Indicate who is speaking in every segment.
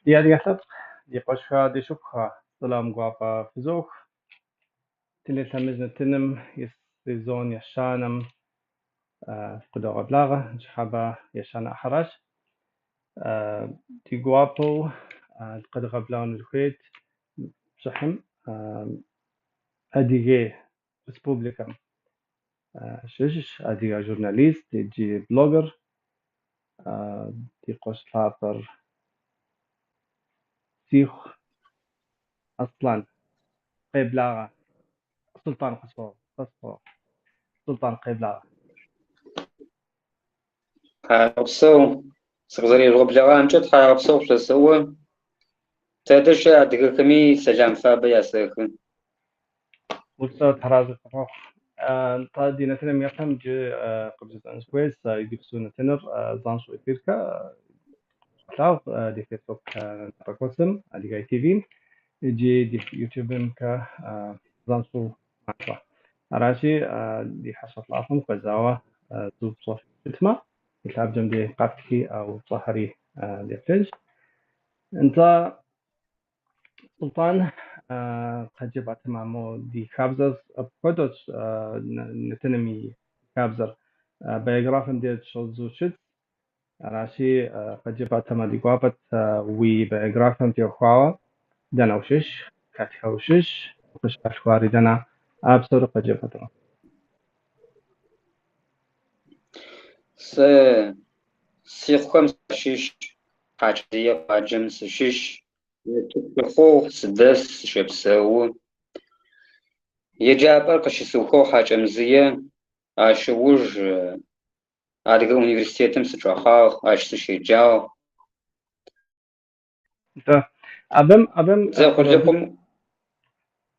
Speaker 1: Ди адыгэ лъэпкъ, ди къуэшхэ, ди шыпхъухэ, сэлам гуапэ фызох. Телелъэмыж нэтыным и сезон ещанэм фыкъыдогъэблагъэ, ныщхьэбэ ещанэ ӏыхьэращ. Ди гуапэу къедгъэблэгъэну дыхуейт пшыхьым Адыгей Республикэм щыщ адыгэ журналист икӏи блогер ди къуэш лъапӏэр Сихъу Аслъэн. Къеблагъэ. Сулътӏан къысхуэгъэгъу. Сулътӏан, къеблагъэ.
Speaker 2: Тхьагъэпсэу. Сыкъызэрежъугъэблэгъамкӏэ тхьагъэпсэу шъосэӏо. Тэдэ щыӏэ адыгэхэми сэлам фабэ ясэхы.
Speaker 1: Упсэу, Тхьэр арэзы къыпхухъу. Нтӏэ, ди нэтыным япэм иджы къыбжесӏэну сыхуейщ, иджыпсту нэтыныр занщӏэу эфиркэ къыщолъагъу ди Facebook напэкӏуэцӏым, Адыгей ТВ-м, иджы ди YouTube-мкэ занщӏэу макӏуэ. Аращи, ди хьэщӏэ лъапӏэм хуэзауэ зы упщӏэ щытмэ, и лъабжьэм дей къэфтхи а упщӏэхэри деплъынщ. Нтӏэ, Сулътӏан, къыджепӏатэмэ, мо ди хабзэр апхуэдэущ нэтыным и хабзэр. Биографием деж щӏэддзэу щытщ. Аращи, къыджепӏатэмэ, ди гуапэт уи биографием теухуауэ дэнэ ущыщ, хэтхэ ущыщ, укъыщалъхуари дэнэ, а псори къыджепӏатэмэ.
Speaker 2: Сэ Сихъухэм сащыщ, Хьакӏэмзые къуаджэм сыщыщ. Сыхъугъ, сыдэс, сыщэпсэу. Еджапӏэр къыщысыухыгъ Хьакӏэмзые, ащ ыуж Адыгэ университетым сычӏэхьагъ, ащ сыщеджагъ.
Speaker 1: Нтӏэ, абым, абым
Speaker 2: Дзэ къулыкъум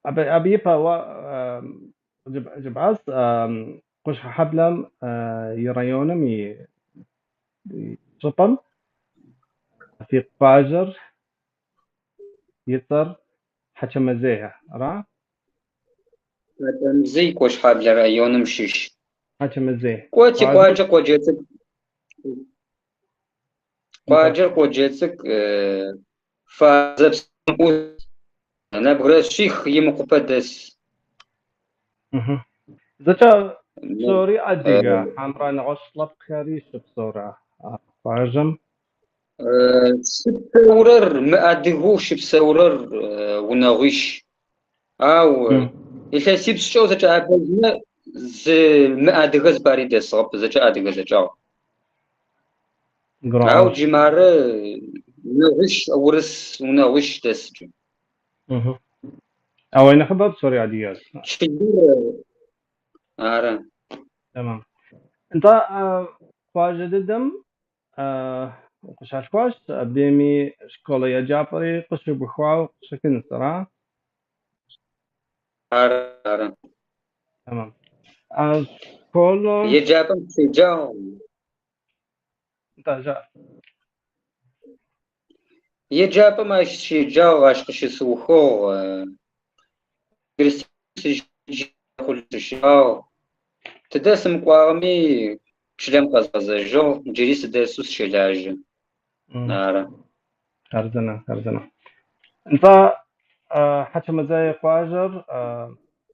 Speaker 1: абы ипэ уэ жыпӏащ Къущхьэхьэблэм и районым и щӏыпӏэм фи къуажэр и цӏэр Хьэчэмэзей, ара?
Speaker 2: Хьакӏэмзый Кощхьэблэ районым щыщ.
Speaker 1: Хьэчэмэзей.
Speaker 2: Кӏо
Speaker 1: Къуажэр
Speaker 2: тикъуаджэ къоджэ цӏыкӏу. Къуаджэр къоджэ цӏыкӏу Фарзэ псым ӏус, нэбгырэ шъих имыкъупэ дэс.
Speaker 1: Зэкӏэ псори адыгэ, хьэмрэ нэгъуэщӏ лъэпкъхэри щыпсэурэ а къуажэм?
Speaker 2: Щыпсэурэр, мыадыгэу щыпсэурэр унэгъуищ. Ау илъэсипшӏкӏэ узэкӏэӏэбэжьмэ, зы мыадыгэ зыпари дэсыгъэп, зэкӏэ адыгэ зэкӏагъ. Ау
Speaker 1: Гурыӏуэгъуэщ.
Speaker 2: джы мары унэгъуищ, урыс унэгъуищ дэс джы.
Speaker 1: Ауэ и нэхъыбэр псори адыгэщ.
Speaker 2: Чылэр ары.
Speaker 1: Тэмэм. Нтӏэ, къуажэ дыдэм укъыщалъхуащ, абдейми школэ еджапӏэри къыщыбухауэ къыщӏэкӏынщ, ара?
Speaker 2: Ары, ары.
Speaker 1: Тэмэм. А школым
Speaker 2: Еджапӏэм сыщеджагъ.
Speaker 1: Нтӏэ, жыӏэ.
Speaker 2: Еджапӏэм ащ сыщеджагъ, ащ къыщысыухыгъ. Университетым сыщыӏагъ. Тыдэ сымыкӏуагъэми чылэм къэзгъэзэжьыгъ, джыри сыдэсэу сыщэлажьэ. Ары.
Speaker 1: Хъарзынэ, хъарзынэ. Нтӏэ, Хьэчэмэзей къуажэр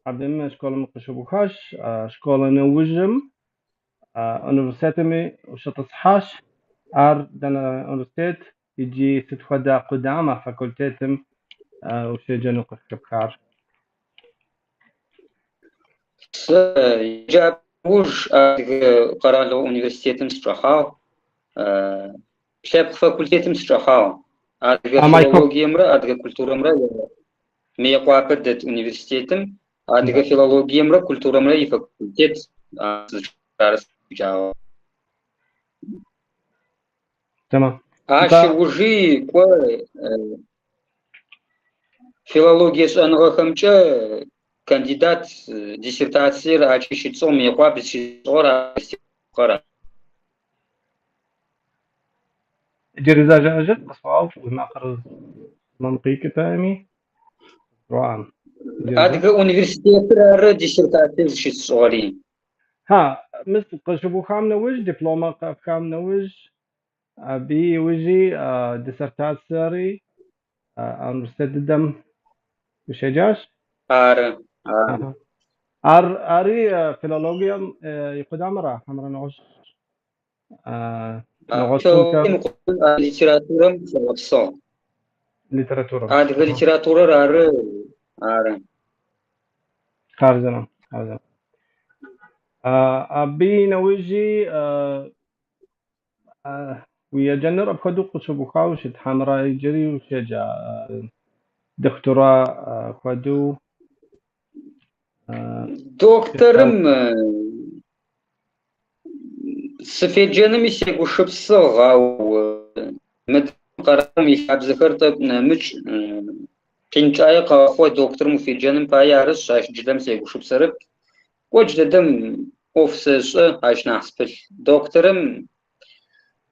Speaker 1: абдейм школым къыщыбухащ. Школэ нэужьым университетми ущӏэтӏысхьащ. Ар дэнэ университет икӏи сыт хуэдэ къудамэ факультетым ущеджэну къыхэпхар?
Speaker 2: Сэ еджапӏэм ыуж Адыгэ къэралыгъо университетым сычӏэхьагъ. Лъэпкъ факультетым сычӏэхьагъ. Адыгэ
Speaker 1: А Майкоп.
Speaker 2: филологиемрэ адыгэ культурэмрэ Мыекъуапэ дэт университетым адыгэ филологиемрэ культурэмрэ ифакультет ары сызщеджагъэр.
Speaker 1: Тэмэм.
Speaker 2: Ащ
Speaker 1: Нтӏэ,
Speaker 2: ыужи кӏо филологие шӏэныгъэхэмкӏэ кандидат диссертациер ачӏи щытшӏыгъ Мыекъуапэ зыщытшӏыгъэр ар.
Speaker 1: Иджыри зэ жыӏэжыт, къысхуэгъэгъу, уи макъыр тэмэм къикӏытэкъыми, къызгурыӏуакъым. Иджыри зэ.
Speaker 2: Адыгэ университетыр ары диссертацие зыщысшӏыгъэри.
Speaker 1: Ха, мис къыщыбухам нэужь, дипломэ къэпхам нэужь, абы иужьи диссертациери Университет дыдэм ущеджащ.
Speaker 2: Ары, ары.
Speaker 1: Ар ари филологием и къудамэра хьэмэрэ нэгъуэщӏ нэгъуэщӏымкӏэ?
Speaker 2: Литературэм фэгъэпсыгъ.
Speaker 1: Литературэм.
Speaker 2: Адыгэ литературэр ары, ары.
Speaker 1: Хъарзынэ, хъарзынэ. Абы и нэужьи уи еджэныр апхуэдэу къыщыбухауэ щыт хьэмэрэ иджыри ущеджа дохутыра хуэдэу?
Speaker 2: Докторым сыфеджэными сегушыпсыгъ, ау мы къэралым ихабзэхэр тӏэкӏу нэмыкӏ. Къинкӏае къэхъу докторым уфеджэным пае, арышъ, ащ джыдэм сегушыпсэрэп. Кӏо джыдэдэм ӏоф сэшӏэ, ащ нахь сыпылъ. Докторым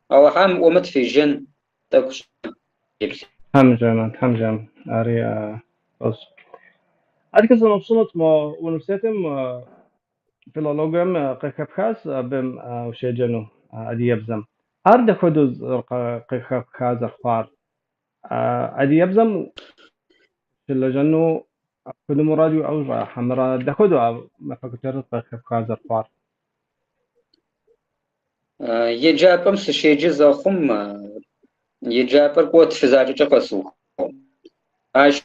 Speaker 2: Алахьам ыӏомэ тыфежьэн, тӏэкӏу шӏэ, теплъын.
Speaker 1: Тхьэм жэмэ, Тхьэм жэмэ, ари фӏыщ. Адэкӏэ сыноупщӏынут мо университетым филологием къыхэпхащ абым ущеджэну адыгэбзэм. Ар дапхуэдэу къыхэпха зэрыхъуар? Адыгэбзэм щылэжьэну апхуэдэ мурад уиӏэу щӏа хьэмэрэ дапхуэдэу а факультетыр къыхэпха зэрыхъуар?
Speaker 2: Еджапӏэм сыщеджэ зэхъум, еджапӏэр кӏо тфы закӏэкӏэ къэсыухыгъ. Ащ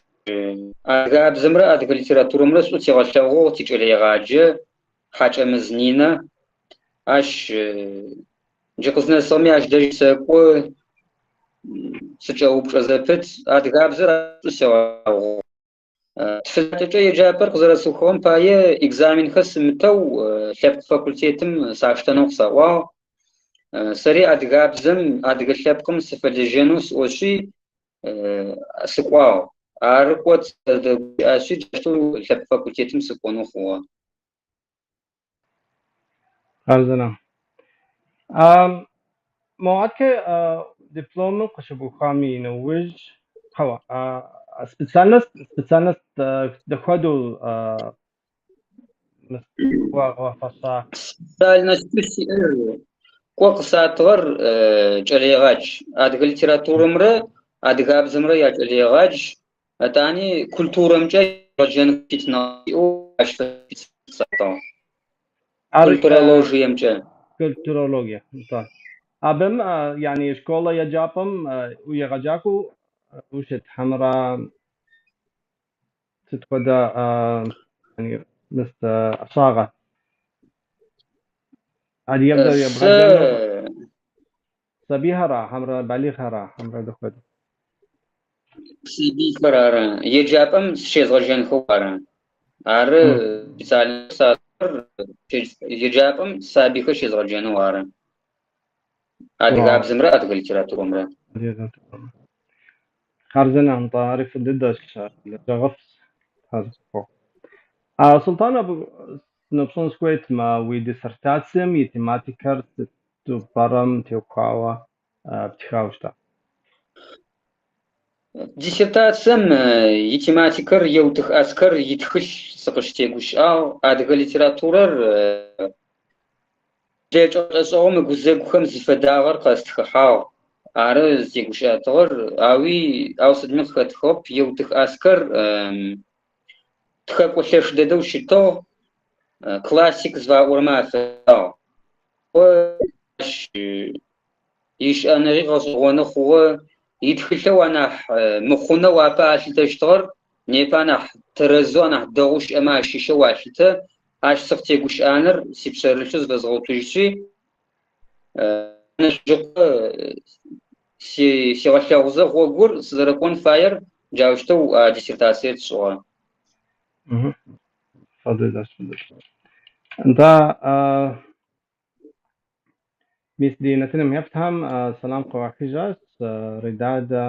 Speaker 2: адыгабзэмрэ адыгэ литературэмрэ шӏу тигъэлъэгъугъ тикӏэлэегъаджэ Хьакӏэмыз Нинэ. Ащ джы къызнэсыгъэми ащ дэжь сэкӏо, сыкӏэупчӏэ зэпыт. Адыгабзэр шӏу сигъэлъэгъугъ. Тфы закӏэкӏэ еджапӏэр къызэрэсыухыгъэм пае экзаменхэр сымытэу лъэпкъ факультетым саштэнэу къысаӏуагъ. Сэри адыгабзэм, адыгэ лъэпкъым сыфэлэжьэнэу сӏошъи сыкӏуагъ. Ары кӏо сызэдэгущыӏэшъи джаущтэу лъэпкъ факультетым сыкӏонэу хъугъэ.
Speaker 1: Хъарзынэ. Мо адэкӏэ дипломыр къыщыбухам и нэужь, хьэуэ, специальность дапхуэдэу къыпхуагъэфэща?
Speaker 2: Специальностэу сиӏэр кӏо къысатыгъэр кӏэлэегъадж. Адыгэ литературэмрэ адыгабзэмрэ якӏэлэегъадж. Етӏани культурэмкӏэ егъэджэн фитыныгъэ сиӏэу ащ фэдэ специальность къысатыгъ.
Speaker 1: Ар
Speaker 2: Культурологиемкӏэ.
Speaker 1: Культурологие, нтӏэ. Абым, яни школэ еджапӏэм уегъэджакӏуэу ущыт хьэмэрэ сыт хуэдэ яни мис ӏэщӏагъэ? Адыгэбзэр
Speaker 2: Сэ
Speaker 1: ебгъэджэну сабийхэр хьэмэрэ балигъхэр хьэмэрэ дапхуэдэу?
Speaker 2: Сабийхэр ары. Еджапӏэм сыщезгъэджэнхэу ары. Ары специальность къысатыгъэр еджапӏэм сабийхэр щезгъэджэнэу ары. Адыгабзэмрэ адыгэ литературэмрэ.
Speaker 1: Хъарзынэ, нтӏэ, ари фӏы дыдэщ, лэжьыгъэфӏщ. Сулътӏан, абы сыноупщӏын сыхуейт, мы уи диссертацием и тематикэр сыту пӏэрэм теухуауэ птхауэ щыта?
Speaker 2: Диссертацием и тематикэр Еутых Аскэр итхылъ сыкъыщытегущыӏагъ. Адыгэ литературэр блэкӏыгъэ лӏэшӏэгъум ыгузэгухэм зыфэдагъэр къэстхыхьагъ. Ары зытегущыӏэтыгъэр, ауи ау сыдми къыхэтхыгъэп. Еутых Аскэр тхэкӏо лъэш дэдэу щытыгъ, классик зыфаӏорэмэ афэдагъ. Ащ ищыӏэныгъи гъэшӏэгъоны хъугъэ. Итхылъэу анахь мыхъунэу апэ алъытэщтыгъэр непэ анахь тэрэзэу, анахь дэгъоу щыӏэмэ ащыщэу алъытэ. Ащ сыкъытегущыӏэныр сипшъэрылъэу зыфэзгъэуцужьыщи, Пэнэшъужъыкъо сигъэлъэгъузэ гъогур сызэрэкӏон фаер джаущтэу а диссертациер сшӏыгъэ.
Speaker 1: Фӏы дыдэщ, фӏы дыдэщ. Нтӏэ, мис ди нэтыным еплъхэм сэлам къыуахыжащ, Редадэ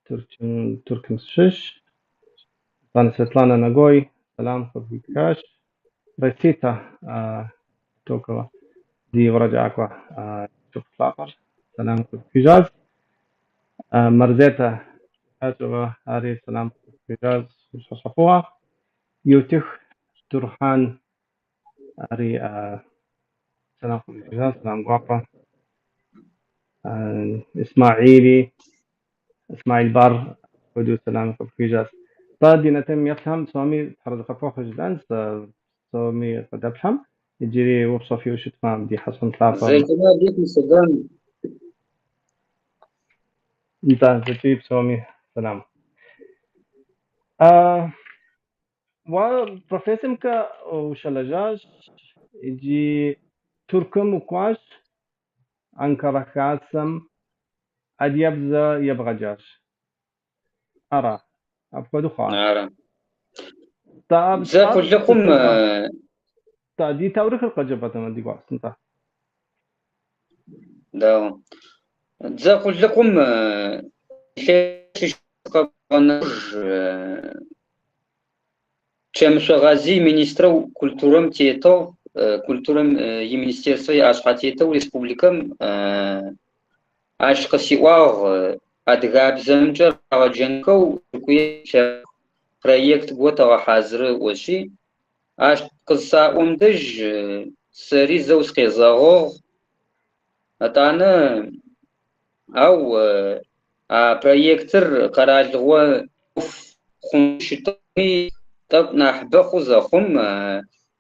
Speaker 1: Тыркум щыщ, итӏанэ Светланэ Нэгой сэлам къыпхуихащ, Ресита Токова ди уэрэджыӏакӏуэ шыпхъу лъапӏэр сэлам къыпхуихыжащ, Марзетэ Хьэкӏэвэ ари сэлам къыпхуихыжащ, ущӏэщӏэхъугъэ, Еутых Турхьан ари сэлам къыпхуихыжащ, сэлам гуапэ, Исмаили, Исмаил Бар. Апхуэдэу сэлам къыпхуихьыжащ. Тӏэ, ди нэтыным еплъхэм псоми тхьэразэ къыпхуэхъу жысӏэнщ, псоми къыдэплъхэм. Иджыри упщӏэ фиӏэу щытмэ, ди хьэщӏэм лъапӏэм.
Speaker 2: Зэкӏэмэ алейкум сэлам.
Speaker 1: Нтӏэ, зэкӏи псоми сэлам. Уэ профессиемкӏэ ущылэжьащ, иджы Тыркум укӏуащ, Анкара Хасэм адыгэбзэ ебгъэджащ. Ара, апхуэдэу хъуа?
Speaker 2: Ары.
Speaker 1: Тӏэ,
Speaker 2: Дзэ
Speaker 1: ар
Speaker 2: къулыкъум
Speaker 1: сыт щыгъуэ? Тӏэ, ди таурыхъыр къыджепӏэтэмэ, ди гуапэщ, нтӏэ.
Speaker 2: Дэгъу. Дзэ къулыкъум илъэсищ къэкӏуа нэуж Чэмышъо Гъазый министрэу культурэм тетыгъ, культурэм и Министерствэ иӏэшъхьэтетэу республикэм ащ къысиӏуагъ адыгабзэмкӏэ рагъэджэнхэу Тыркуем лъэпкъ проект го тэгъэхьазыры ыӏошъи, ащ къызысаӏом дэжь сэри зэу сыкъезэгъыгъ. Етӏанэ ау а проектыр къэралыгъо ӏоф хъунэу щытыгъэми, тӏэкӏу нахьыбэ хъу зэхъум,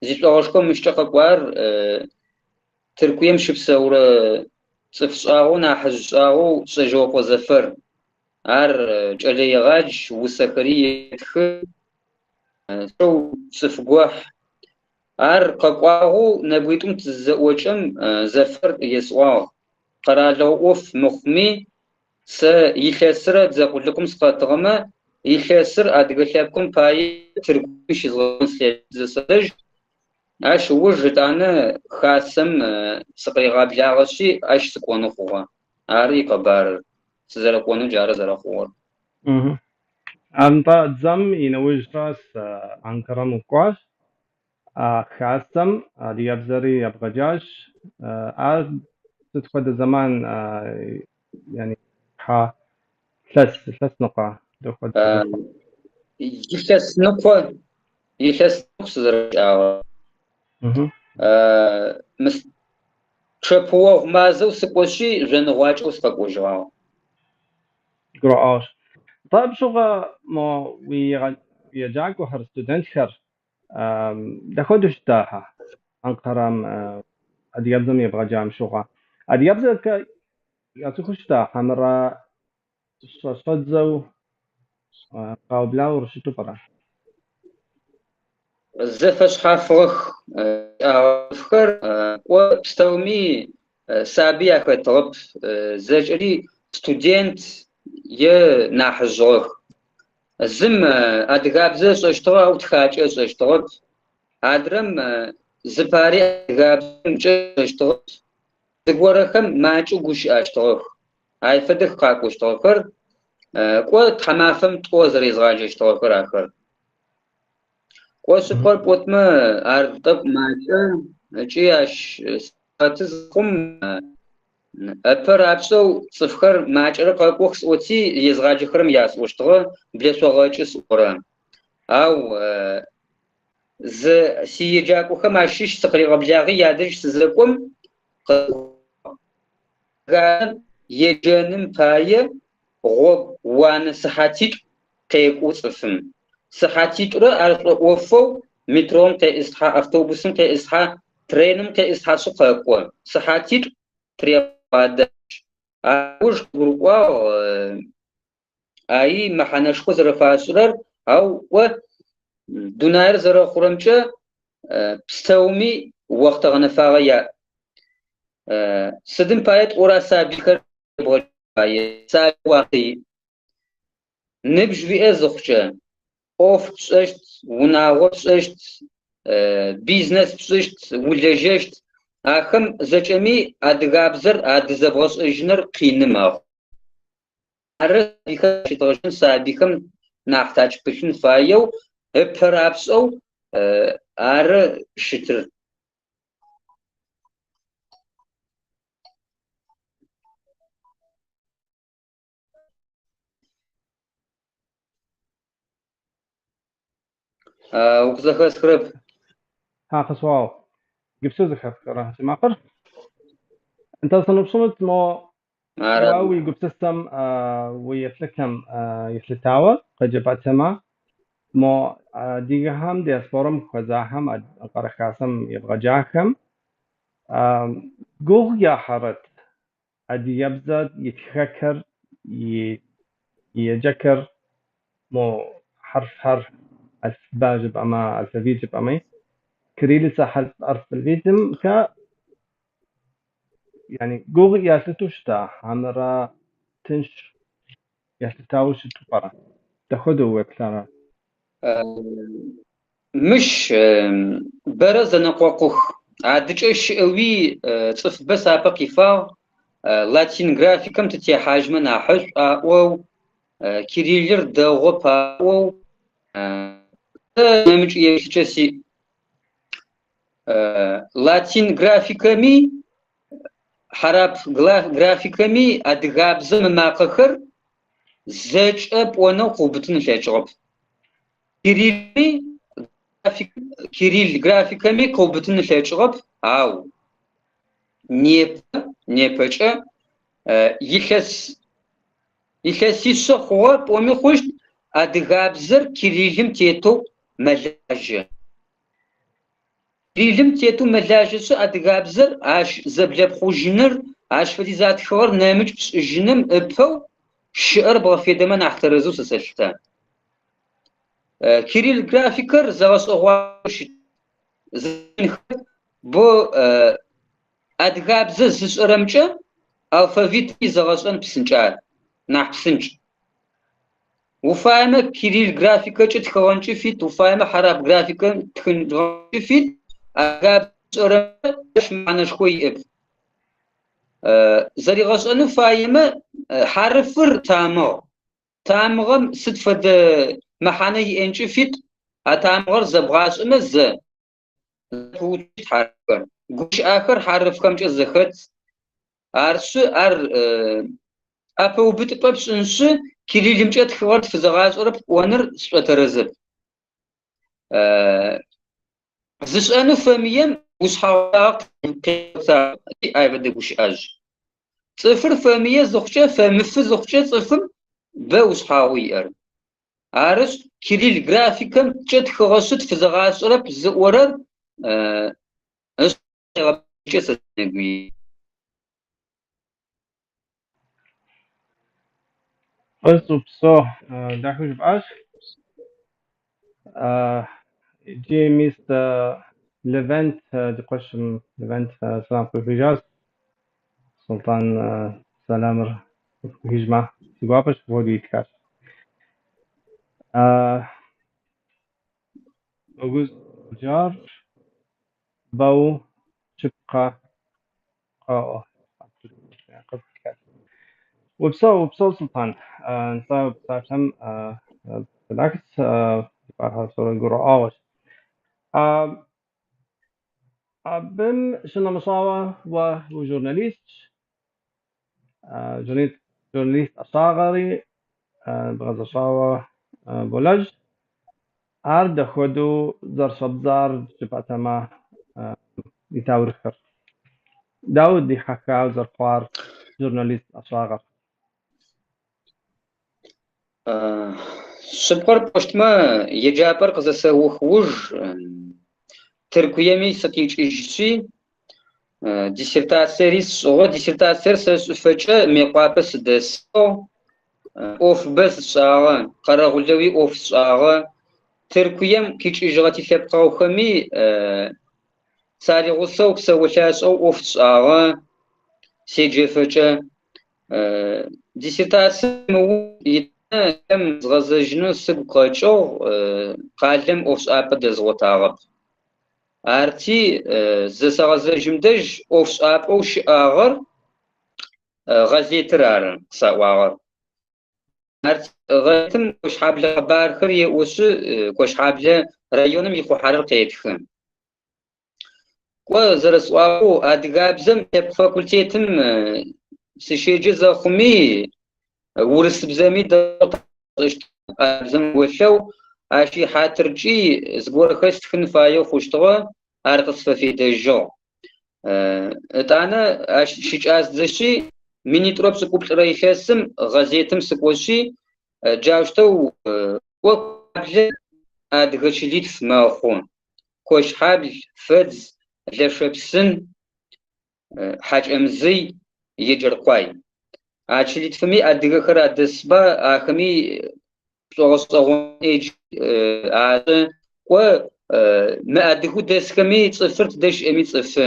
Speaker 2: зишӏогъэшхо мыщкӏэ къэкӏуар Тыркуем щыпсэурэ цӏыф шӏагъоу, нахьыжъ шӏагъоу Шъэжьэокъо Зэфэр. Ар кӏэлэегъадж, усэхэри етхы, цӏыф гохь. Ар къэкӏуагъэу нэбгыритӏум тызызэӏокӏэм Зэфэр есӏуагъ. Къэралыгъо ӏоф мыхъуми, сэ илъэсрэ дзэ къулыкъум сыкъэтыгъэмэ, илъэсыр адыгэ лъэпкъым пае Тыркуем щызгъэкӏон слъэкӏыщт зэсэжь. Ащ ыуж етӏанэ хасэм сыкъыригъэблагъэшъи, ащ сыкӏонэу хъугъэ. Ары икъэбарыр. Сызэрэкӏонэу джары зэрэхъугъэр.
Speaker 1: Нтӏэ, дзэм и нэужькӏэ Анкарэм укӏуащ, а хасэм адыгэбзэри ебгъэджащ. Ар сыт хуэдэ зэман, яни хьа илъэс, илъэс ныкъуэ дапхуэдэ?
Speaker 2: Илъэс ныкъо, илъэс ныкъу сызэрэщыӏагъэр. Мы чъэпыогъу мазэу сыкӏошъи, жъоныгъуакӏэу сыкъэкӏожьыгъагъ.
Speaker 1: Гурыӏуащ. Нтӏэ, абы щыгъуэ мо уи еджакӏуэхэр, студентхэр дапхуэдэу щытахэ Анкарэм адыгэбзэм ебгъэджам щыгъуэ? Адыгэбзэкӏэ яцӏыхуу щыта хьэмэрэ щӏэщӏэдзэу къаублауэ щыту пӏэрэ?
Speaker 2: Зэфэшъхьафыгъэх цӏыфхэр, кӏо пстэуми сабый ахэтыгъэп, зэкӏэри студент е нахьыжъыгъэх. Зым адыгабзэ ышӏэщтыгъэ, ау тхакӏэ ышӏэщтыгъэп. Адрэм зыпари адыгабзэмкӏэ ышӏэщтыгъэп. Зыгорэхэм макӏэу гущыӏэщтыгъэх. Ай фэдэх къакӏощтыгъэхэр. Кӏо тхьамафэм тӏо зэрезгъаджэщтыгъэхэр ахэр. Кӏо шъыпкъэр пӏотмэ, ар тӏэкӏу макӏэ ыкӏи ащ сыкъэты зыхъум ыпэ рапшӏэу цӏыфхэр макӏэрэ къэкӏох сӏоти, езгъаджэхэрэм ясӏощтыгъэ, блэшъогъэкӏы сӏорэ. Ау зы сиеджакӏохэм ащыщ сыкъыригъэблагъи ядэжь сызэкӏом, еджэным пае гъогу уанэ сыхьатитӏу къекӏу цӏыфым. Сыхьатитӏурэ ар шӏоӏофэу метром къеӏысхьэ, автобусым къеӏысхьэ, треным къеӏысхьэшъы къэкӏо. Сыхьатитӏу тырегъадэ. Ауж къыгурыӏуагъ аи мэхьанэшхо зэрэфашӏырэр, ау кӏо дунаир зэрэхъурэмкӏэ пстэуми охътэ гъэнэфагъэ яӏ. Сыдым пае тӏора сабыйхэр ебгъэджэн фае, сабый уахътэ иӏ. Ныбжь уиӏэ зыхъукӏэ ӏоф пшӏэщт, унагъо пшӏэщт, бизнес пшӏыщт, улэжьэщт. Ахэм зэкӏэми адыгабзэр адызэбгъэшӏэжьыныр къины мэхъу. Ары сабыйхэр щыдгъэжьын, сабыйхэм нахь такӏыпылъын фаеу, ыпэ рапшӏэу ары щытыр. Укъызэхэсхырэп.
Speaker 1: Хьа къысӏуагъ. Иджыпсту зэхэпхырэ си макъыр? Нтӏэ, сыноупщӏынут мо
Speaker 2: Ары.
Speaker 1: Уэ уи гупсысэм, уи еплъыкӏэм елъытауэ къыджепӏэтэмэ, мо адыгэхэм диаспорэм хуэзахэм, Анкъарэ Хасэм ебгъэджахэм гугъу ехьарэт адыгэбзэ и тхэкӏэр, и еджэкӏэр, мо хьэрфхэр, алыфбэ жыпӏэмэ, алфавит жыпӏэми, кириллицэ алфавитымкӏэ яни гугъу ялъыту щыта, хьэмэрэ тынш ялъытауэ щыту пӏэрэ? Дапхуэдэу уеплърэ?
Speaker 2: Мыщ бэрэ зэнэкъокъух. Адыкӏэ щыӏэуи цӏыфыбэ сапэ къифагъ. Латин графикэм тытехьажьмэ нахьышӏу аӏоу, кириллыр дэгъоп аӏоу, сэ нэмыкӏ еплъыкӏэ сиӏ. Латин графикэми, хьарап графикэми адыгабзэм ымакъэхэр зэкӏэ пӏонэу къыубытын ылъэкӏыгъэп. Кириллми кирилл графикэми къыубытын ылъэкӏыгъэп, ау непэ, непэкӏэ илъэс илъэсишъэ хъугъэ пӏоми хъущт, адыгабзэр кириллым тетэу мэлажьэ. Кириллым тетэу мэлажьэшъы адыгабзэр ащ зэблэпхъужьыныр, ащ фэдиз атхыгъэр нэмыкӏ пшӏыжьыным ыпэу щыӏэр бгъэфедэмэ нахь тэрэзэу сэ сэлъытэ. Кирилл графикэр зэгъэшӏэгъуаеу щыт. Бо адыгабзэ зышӏэрэмкӏэ алфавитым изэгъэшӏэн псынкӏа, нахь псынкӏ. Уфаемэ кирилл графикэкӏэ тхыгъэнкӏи фит, уфаемэ хьарап графикэм тхыгъэнкӏи фит, адыгабзэ зышӏэрэмкӏэ ащ мэхьанэшхо иӏэп. Зэригъэшӏэнэу фаемэ хьарыфыр тамыгъ. Тамыгъэм сыд фэдэ мэхьанэ иӏэнкӏи фит, а тамыгъэр зэбгъашӏэмэ зэ зэпыуцущт хьарыфхэр. Гущыӏэхэр хьарыфхэмкӏэ зэхэт. Арышъы, ар ӏэпэубытыпӏэ пшӏыншъы, кириллымкӏэ тхыгъэр тфызэгъашӏэрэп пӏоныр сшӏотэрэзэп. Зышӏэнэу фэмыем ушъхьагъу къегъотагъ ай фэдэ гущыӏэжъ. Цӏыфыр фэмые зыхъукӏэ, фэмыфы зыхъукӏэ цӏыфым бэ ушъхьагъоу иӏэр. Арышъ, кирилл графикэмкӏэ тхыгъэшъы тфызэгъашӏэрэп зыӏорэр ышъхьэ сэ сенэгуе.
Speaker 1: Фӏыщ, упсэу, дахэу жыпӏащ. Иджы мис Левент, ди къуэшым Левент сэлам къыуихыжащ. Сулътӏан сэламыр къыпхуихыжмэ, си гуапэщ, апхуэдэу итхащ. Огуз Джар бэу щыпкъэ къэӏо. Упсэу, упсэу, Сулътӏан. Нтӏэ, псалъэм بالعكس гурыӏуэгъуэщ. Абым щынэмыщӏауэ уэ ужурналистщ, журналист ӏэщӏагъэри бгъэзэщӏауэ болэжь. Ар дапхуэдэу зэрыщӏэбдзар жыпӏэтэмэ и таурыхъыр? Дауэ удихьэха зэрыхъуар журналист ӏэщӏагъэр?
Speaker 2: Шъыпкъэр пӏощтмэ, еджапӏэр къызэсэух уж Тыркуеми сыкъикӏыжьшъи, диссертациери сшӏыгъэ. Диссертациер сэшӏыфэкӏэ Мыекъуапэ сыдэсыгъ. ӏофыбэ сшӏагъэ, къэрэгъулэуи ӏоф сшӏагъэ. Тыркуем къикӏыжьыгъэ тилъэпкъэгъухэми саригъусэу псэолъашӏэу ӏоф сшӏагъэ седжэфэкӏэ. Диссертацием ыуж итым згъэзэжьынэу сыгу къэкӏыгъ, къалэм ӏофшӏапӏэ дэзгъотагъэп. Арти, зысэгъэзэжьым дэжь ӏофшӏапӏэу щыӏагъэр гъэзетыр ары къысаӏуагъэр. Арти, гъэзетым Кощхьаблэ къэбархэр еӏошъы, Кощхьаблэ районым ихъухьэрэр къетхы. Кӏо, зэрэсӏуагъэу, адыгабзэм лъэпкъ факультетым сыщеджэ зэхъуми, урысыбзэми дэгъоу къэсшӏэщтыгъ, голъэу, ащ ихьатыркӏи зыгорэхэр стхын фаеу хъущтыгъэ, ар къысфэфедэжьыгъ. Ытӏанэ ащ щыкӏаздзэшъи, Минитӏурэ пшӏыкӏуплӏырэ илъэсым гъэзетым сыкӏошъи, джаущтэу кӏо хьаблэ адыгэ чылитф мэхъу. Кощхьабл, Фэдз, Лэшэпсын, Хьакӏэмзый, Еджэркъуай. А чылитфыми адыгэхэр адэсба, ахэми пшӏогъэшӏэгъон ӏэджи ашӏэ. Кӏо, мыадыгэу дэсхэми цӏыфыр тыдэ щыӏэми цӏыфы.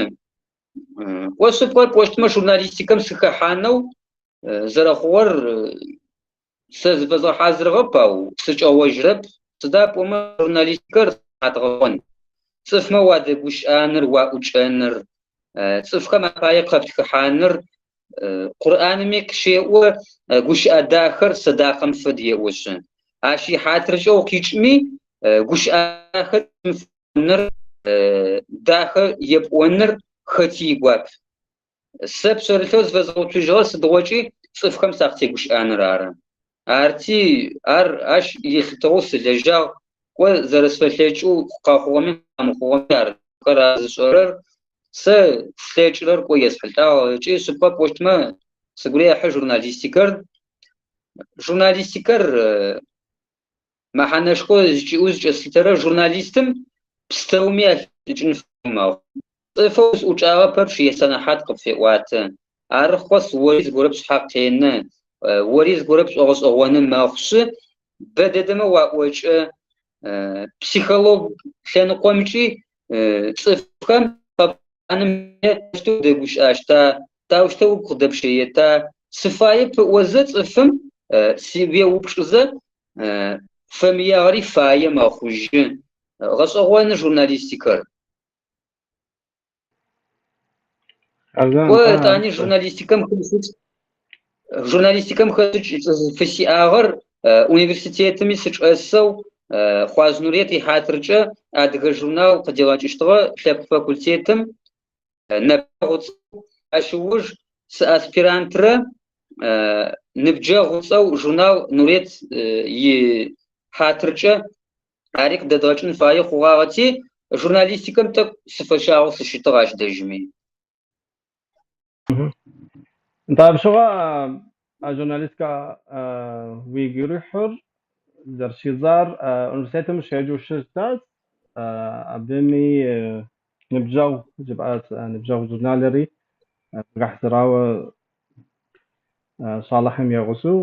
Speaker 2: Кӏо, шъыпкъэр пӏощтмэ, журналистикэм сыхэхьанэу зэрэхъугъэр сэ зыфэзгъэхьазырыгъэп, ау сыкӏэгъожьырэп. Сыда пӏомэ журналистикэр сэнэхьат гъэшӏэгъон. Цӏыфмэ уадэгущыӏэныр, уаӏукӏэныр, цӏыфхэм апае къэптхыхьаныр Къурӏаными къыщеӏо, гущыӏэ дахэр сэдакъэм фэд еӏошъы. Ащ ихьатыркӏэ укъикӏми, гущыӏэ дахэ цӏыфым дахэ епӏоныр хэти игуап. Сэ пшъэрылъэу зыфэзгъэуцужьыгъэр сыдигъокӏи цӏыфхэм сакъытегущыӏэныр ары. Арти, ар ащ елъытыгъэу сылэжьагъ, кӏо зэрэсфэлъэкӏэу къэхъугъэми къэмыхъугъэми ар ар зышӏэрэр, сэ слъэкӏырэр кӏо есхьылӏагъ ыкӏи шъыпкъэ пӏощтмэ, сыгу рехьы журналистикэр. Журналистикэр Мэхьанэшхо зыкӏиӏэу зыкӏэслъытэрэр журналистым пстэуми ахишӏыкӏын фаеу мэхъу. Цӏыфэу узӏукӏагъэ пэпчъ исэнэхьат къыпфеӏуатэ. Ары къэс ори зыгорэ пшъхьэ къенэ, ори зыгорэ пшӏогъэшӏэгъоны мэхъушъы, бэ дэдэмэ уаӏокӏэ. Психолог лъэныкъомкӏи цӏыфхэм къэпӏоным таущтэу удэгущыӏэщта, таущтэу угу къыдэпщэета, сыфаеп ыӏозэ цӏыфым уеупчӏызэ Фэмыягъэри фае мэхъужьы. Гъэшӏэгъоны журналистикэр. Кӏо, етӏани журналистикэм хэшӏыкӏ журналистикэм хэшӏыкӏ фысиӏагъэр университетыми сычӏэсэу Хъуажъ Нурет ихьатыркӏэ адыгэ журнал къыдигъэкӏыщтыгъэ лъэпкъ факультетым Нэпэгъу ыцӏэу, ащ ыуж сыаспирантрэ ныбджэгъу ыцӏэу журнал Нурет ихьатыркӏэ ари къыдэдгъэкӏын фае хъугъагъэти, журналистикэм тӏэкӏу сыфэщагъэу сыщытыгъ ащ дэжьыми.
Speaker 1: Нтӏэ, абы щыгъуэ а журналистикэ уигу ирихьыр зэрыщӏидзар университетым ущеджэу щытащ, абыми ныбжьэгъу жыпӏащ, ныбжьэгъу журналри бгъэхьэзырауэ щӏалэхэм я гъусэу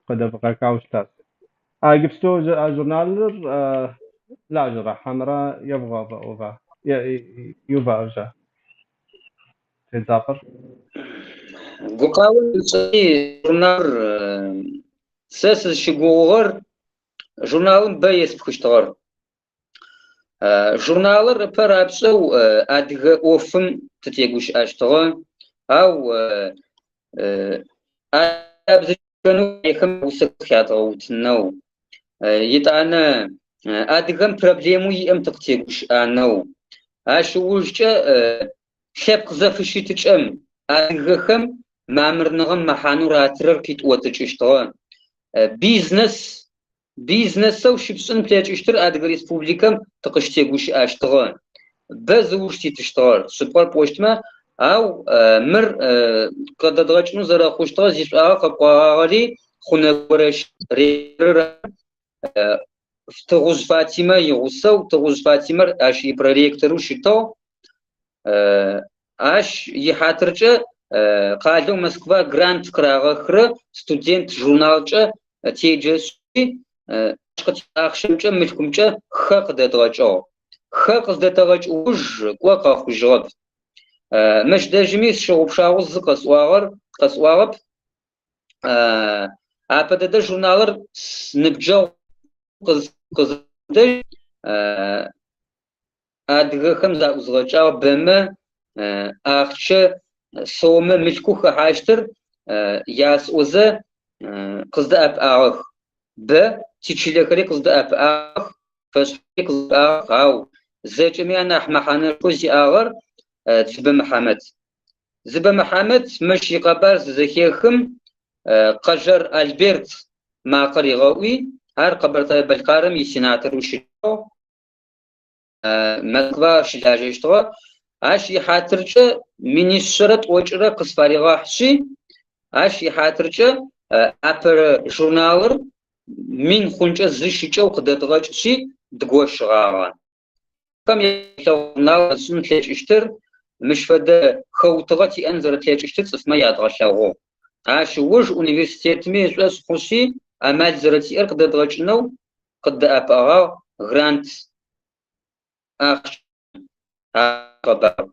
Speaker 1: къыдэвгъэкӏауэ щытащ. А иджыпсту а журналыр лажьэрэ хьэмэрэ евгъэува евгъэувыӏэжа тедзапӏэр?
Speaker 2: Гукъао мышӏэми, журналыр сэ сызщыгугъыгъэр журналым бэ еспхыщтыгъэр. Журналыр ыпэ рапшӏэу адыгэ ӏофым тытегущыӏэщтыгъэ, ау адыгабзэкӏэ усэхэр хядгъэутынэу, етӏанэ адыгэм проблемэу иӏэм тыкъытегущыӏэнэу, ащ ыужкӏэ лъэпкъ зэфыщытыкӏэм адыгэхэм мамырныгъэм мэхьанэу ратырэр къитӏотыкӏыщтыгъэ, бизнес Бизнесэу щыпшӏын плъэкӏыщтыр Адыгэ Республикэм тыкъыщытегущыӏэщтыгъэ. Бэ зыуж титыщтыгъэр, шъыпкъэр пӏощтмэ, ау мыр къыдэдгъэкӏынэу зэрэхъущтыгъэ зишӏуагъэ къэкӏогъагъэри Хъунэго Рэщыд ректорыр ары. Тыгъужъ Фатимэ игъусэу, Тыгъужъ Фатимэр ащ ипроректорэу щытыгъ. Ащ ихьатыркӏэ къалэу Москва грант къырагъэхырэ студент журналкӏэ теджэшъи, ащ къытитыгъэ ахъщэмкӏэ, мылъкумкӏэ хэ къыдэдгъэкӏыгъ. Хэ къыздэтэгъэкӏ уж кӏо къэхъужьыгъэп. Мыщ дэжьыми сщыгъупшагъэу зы къэсӏуагъэр, къэсӏуагъэп. Апэ дэдэ журналыр ныбджэгъу къыздэжь Адыгэхэм заӏузгъэкӏагъ бэмэ ахъщэ сомэ мылъкоу хэхьащтыр ясӏозэ къыздэӏэпыӏагъэх. Бэ тичылэхэри къыздэӏэпыӏагъэх, фэшъхьафи къыздэӏэпыӏагъэх, ау зэкӏэми анахь мэхьанэшхо зиӏагъэр Дзыбэ Мыхьамэт. Дзыбэ Мыхьамэт мыщ икъэбар зызэхехым Къэжэр Альберт макъэ ригъэӏуи, ар Къэбэртэе-Бэлъкъарым исенаторэу щытыгъ. Москва щылажьэщтыгъэ. Ащ ихьатыркӏэ минишъэрэ тӏокӏырэ къысфаригъэхьшъи, Ащ ихьатыркӏэ апэрэ журналыр 1000 хъункӏэ зы щыкӏэу къыдэдгъэкӏышъи дгощыгъагъэ. Хэм журнал ышӏын тлъэкӏыщтыр, мыщ фэдэ хэутыгъэ тиӏэн зэрэтлъэкӏыщтыр цӏыфмэ ядгъэлъэгъугъ. Ащ ыуж университетми ышӏошъ хъушъи, амал зэрэтиӏэр къыдэдгъэкӏынэу къыддэӏэпыӏэгъагъ грант ахъщ къэбар.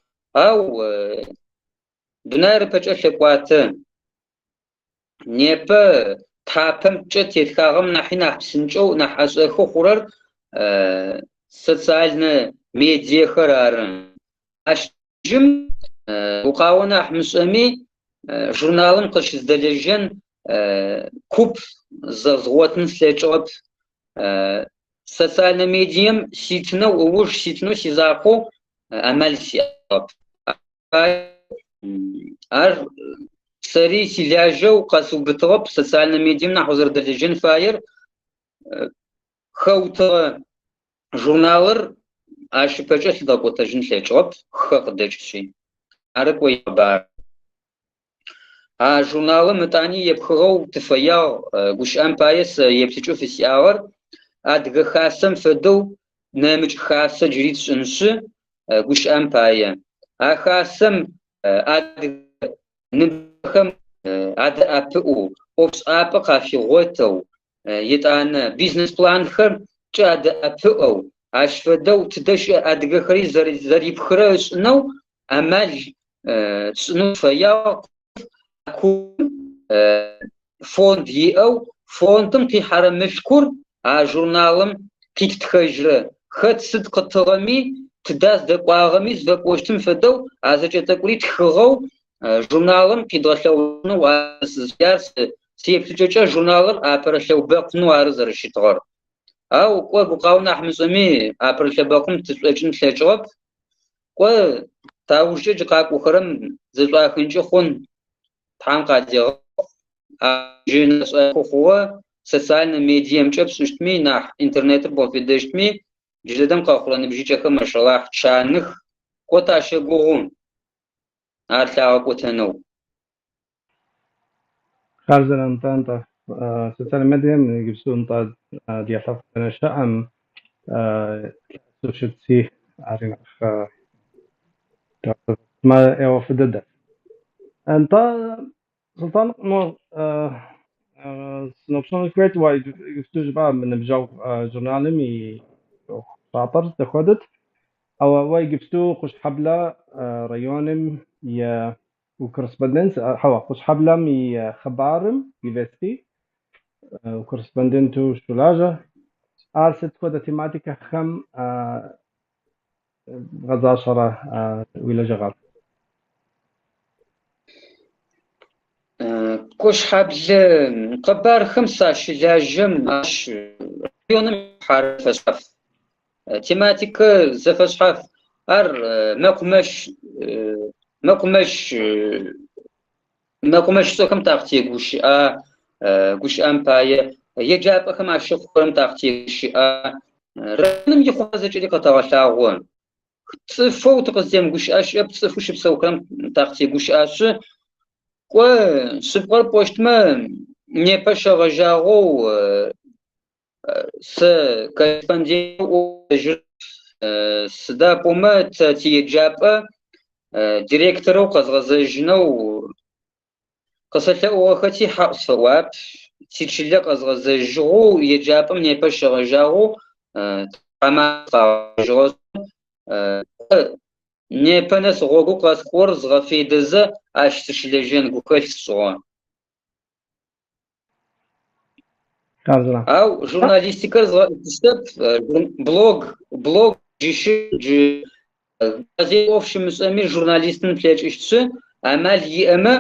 Speaker 2: Ау дунаир ыпэкӏэ лъэкӏуатэ. Непэ тхьапэмкӏэ тетхагъэм нахьи нахь псынкӏэу, нахь ӏэшӏэхэу хъурэр социальнэ медиехэр ары. Ащ дэжьым гукъао нахь мышӏэми, журналым къыщыздэлэжьэн куп згъотын слъэкӏыгъэп. Социальнэ медием ситынэу, ыуж ситынэу сизакъоу амал сиӏагъэп. Ар сэри силажьэу къэсыубытыгъэп, социальнэ медием нахь узэрэдэлэжьэн фаер хэутыгъэ журналыр ащ ыпэкӏэ лъыдгъэкӏотэжьын тлъэкӏыгъэп, хэ къыдэкӏышъи. Ары кӏо икъэбар. А журналым ытӏани епхыгъэу тыфэягъ, гущыӏэм пае сэ еплъыкӏэу фысиӏагъэр Адыгэ Хасэм фэдэу нэмыкӏ хасэ джыри тшӏынышъы, гущыӏэм пае. А хасэм адыгэ ныбжьыкӏэхэм адэӏэпыӏэу, ӏофшӏапӏэ къафигъотэу, етӏанэ бизнес-планхэмкӏэ адэӏэпыӏэу, ащ фэдэу тыдэ щыӏэ адыгэхэри зэрипхырэ ышӏынэу амал тшӏынэу тыфэягъ. Купым фонд иӏэу, фондым къихьэрэ мылъкур а журналым къиттхэжьрэ, хэт сыд къытыгъэми, тыда зыдэкӏуагъэми зыфэпӏощтым фэдэу а зэкӏэ тӏэкӏури тхыгъэу журналым къидгъэлъэгъунэу ары сызыфяр. Сиеплъыкӏэкӏэ журналыр апэрэ лъэубэкъунэу ары зэрэщытыгъэр. Ау кӏо гукъау нахь мышӏэми апэрэ лъэбэкъум тышӏокӏын тлъэкӏыгъэп. Кӏо, таужкӏэ джы къакӏохэрэм зэшӏуахынкӏи хъун, Тхьэм къадегъэхъу. Джы нэшӏэхы хъугъэ, социальнэ медиемкӏэ пшӏыщтми, нахь интернетыр бгъэфедэщтми, джыдэдэм къэхъурэ ныбжьыкӏэхэм машалахь чаных, кӏо тащэгугъу ар лъагъэкӏотэнэу.
Speaker 1: Хабзэр нтӏэ, нтӏэ. Социальнэ медием иджыпсту нтӏэ ди лъэпкъ дэнэ щыӏэм лъэӏэсу щытси, ари нэхъ ӏейуэ фӏы дыдэ. Нтӏэ, Сулътӏан, мо сыноупщӏыну сыхуейт, уэ иджыпсту жыпӏа мы Ныбжьэгъу журналым и ӏуэхущӏапӏэр зыхуэдэт. Ауэ уэ иджыпсту Кушхьэблэ районым и укорреспондент, хьэуэ, Къущхьэблэм и хъыбарым, и Вести, укорреспонденту щолажьэ. Ар сыт хуэдэ тематикэхэм бгъэзащӏэрэ уи лэжьыгъэр?
Speaker 2: Кощхьэблэ къэбархэм сащылажьэм, ащ районым ихьарэ фэшъхьаф. Тематикэ зэфэшъхьаф. Ар мэкъумэщ мэкъумэщ мэкъумэщышӏэхэм такъытегущыӏа, гущыӏэм пае, еджапӏэхэм ащыхъухэрэм такъытегущыӏа. Районым ихъугъэ зэкӏэри къэтэгъэлъагъо. Цӏыфэу тыкъызтемыгущыӏэ щыӏэп, цӏыфэу щыпсэухэрэм такъытегущыӏэшъы, кӏо, шъыпкъэр пӏощтмэ, непэ щегъэжьагъэу Сэ корреспондентэу ӏоф сыда пӏомэ тэ тиеджапӏэ директорэу къэзгъэзэжьынэу къысэлъэӏугъэхэти хьаӏу сфэӏуагъэп. Тичылэ къэзгъэзэжьыгъэу еджапӏэм непэ щегъэжьагъэу тхьаматэ къагъэжьыгъэшъ, непэ нэс гъогоу къэскӏугъэр згъэфедэзэ ащ сыщылэжьэн гухэлъ сшӏыгъэ. Ау журналистикэр згъэӏылъыщтэп, блог, блог джы щыӏ, джы газет ӏоф щымышӏэми журналистын плъэкӏыщтшъы, амал иӏэмэ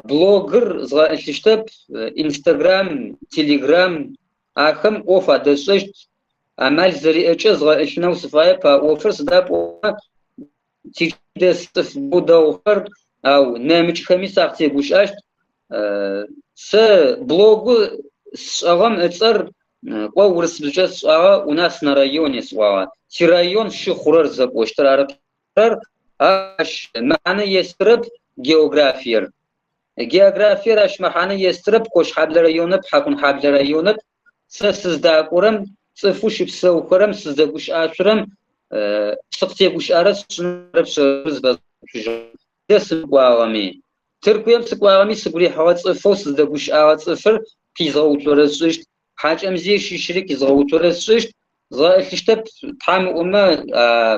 Speaker 2: блогыр згъэӏылъыщтэп, Инстаграм, Телеграм ахэм ӏоф адэсшӏэщт, амал зэриӏэкӏэ згъэӏылъынэу сыфаеп а ӏофыр, сыда пӏомэ тичылэ дэс цӏыф бэу дэгъухэр, ау нэмыкӏхэми сакъытегущыӏэщт. Сэ блогэу сшӏыгъэм ыцӏэр кӏо урысыбзэкӏэ сшӏагъэ, у нас на районе сӏуагъэ. Тирайон щыхъурэр зыфэпӏощтыр ары. Ащ мэхьанэ естырэп географиер. Географиер ащ мэхьанэ естырэп, Кощхьэблэ районэп, Хьакъунхьаблэ районэп. Сэ сыздакӏорэм, цӏыфэу щыпсэухэрэм, сыздэгущыӏашъурэм сыкъытегущыӏэрэ сшӏыныр пшъэрылъ зыфэзгъэуцужьыгъ. Тэ сымыкӏуагъэми, Тыркуем сыкӏуагъэми сыгу рихьыгъэ цӏыфэу сыздэгущыӏагъэ цӏыфыр къизгъэуцорэ сшӏыщт, Хьакӏэмзые щыщыри къизгъэуцорэ сшӏыщт, згъэӏылъыщтэп, Тхьам ыӏомэ,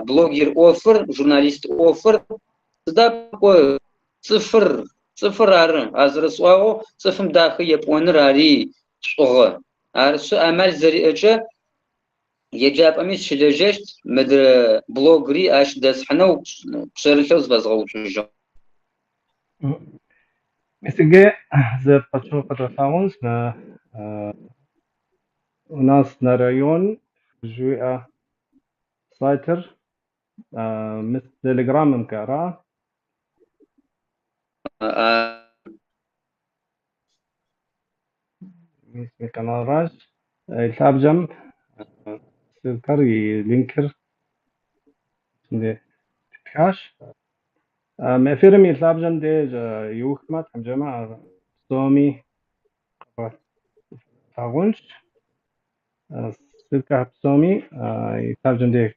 Speaker 2: блогер ӏофыр, журналист ӏофыр, сыда пӏо цӏыфыр, цӏыфыр ары, а зэрэсӏуагъэу, цӏыфым дахэ епӏоныр ари шӏугъэ. Арышъы, амал зэриӏэкӏэ еджапӏэми сыщылэжьэщт, мыдрэ блогри ащ дэсхьынэу пшъэрылъэу зыфэзгъэуцужьыгъ.
Speaker 1: Мис иджы зы пычыгъуэ къэдгъэлъагъонщ мы у нас на район жыхуиӏэ сайтыр мис Телеграмымкӏэ, ара? Мис мы каналращ. И лъабжьэм ссылкэр и линкыр тхащ. Мы эфирым и лъабжьэм деж иухмэ, Тхьэм жиӏэмэ, ар псоми къэвгъэлъагъунщ. Ссылкэ псоми и лъабжьэм деж.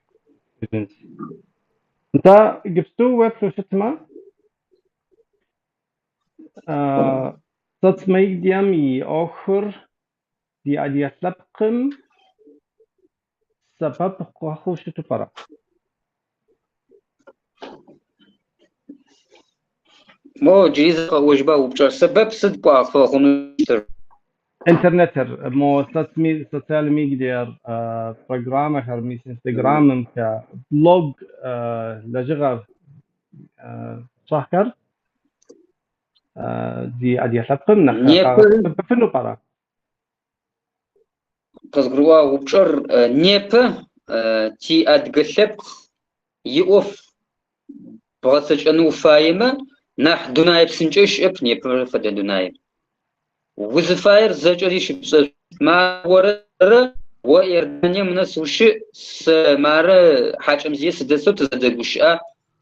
Speaker 1: Нтӏэ, иджыпсту уеплъу щытмэ, соцмедием и ӏуэхур ди адыгэ лъэпкъым сэбэп хуэхъуу щыту пӏэрэ?
Speaker 2: Мо джыри зэ къэӏожьба упчӏэр. Сэбэп сыд пӏуагъ фэхъунущтыр?
Speaker 1: Интернетыр, мо социальнэ медиер, программэхэр, мис Инстаграмымкӏэ, блог лэжьыгъэр пщӏэхэр ди адыгэ лъэпкъым нэхъ
Speaker 2: Непэ
Speaker 1: къагъэсэбэпыфыну пӏэрэ?
Speaker 2: Къызгурыӏуагъ упчӏэр. Непэ тиадыгэ лъэпкъ иӏоф бгъэцэкӏэнэу уфаемэ, нахь дунае псынкӏэ щыӏэп непэ фэдэ дунай. Узыфаер зэкӏэри щыпшӏэшъущт. Мары о Иорданием нэс ущыӏ, сэ мары Хьакӏэмзые сыдэсэу тызэдэгущыӏэ,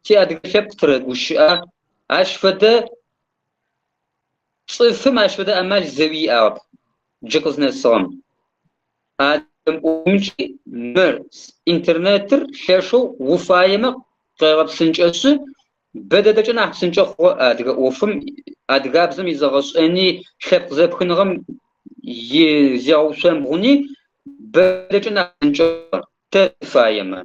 Speaker 2: тиадыгэ лъэпкъ тырэгущыӏэ. Ащ фэдэ цӏыфым ащ фэдэ амал зэуи иӏагъэп джы къызнэсыгъэм. Адыгэм ӏофымкӏи мыр интернетыр лъэшэу уфаемэ къегъэпсынкӏэшъы, бэ дэдэкӏэ нахь псынкӏэ хъугъэ адыгэ ӏофым, адыгабзэм изэгъэшӏэни, лъэпкъ зэпхыныгъэм изегъэушъомбгъуни бэ дэдэкӏэ нахь псынкӏэ хъугъэ, тэ тыфаемэ.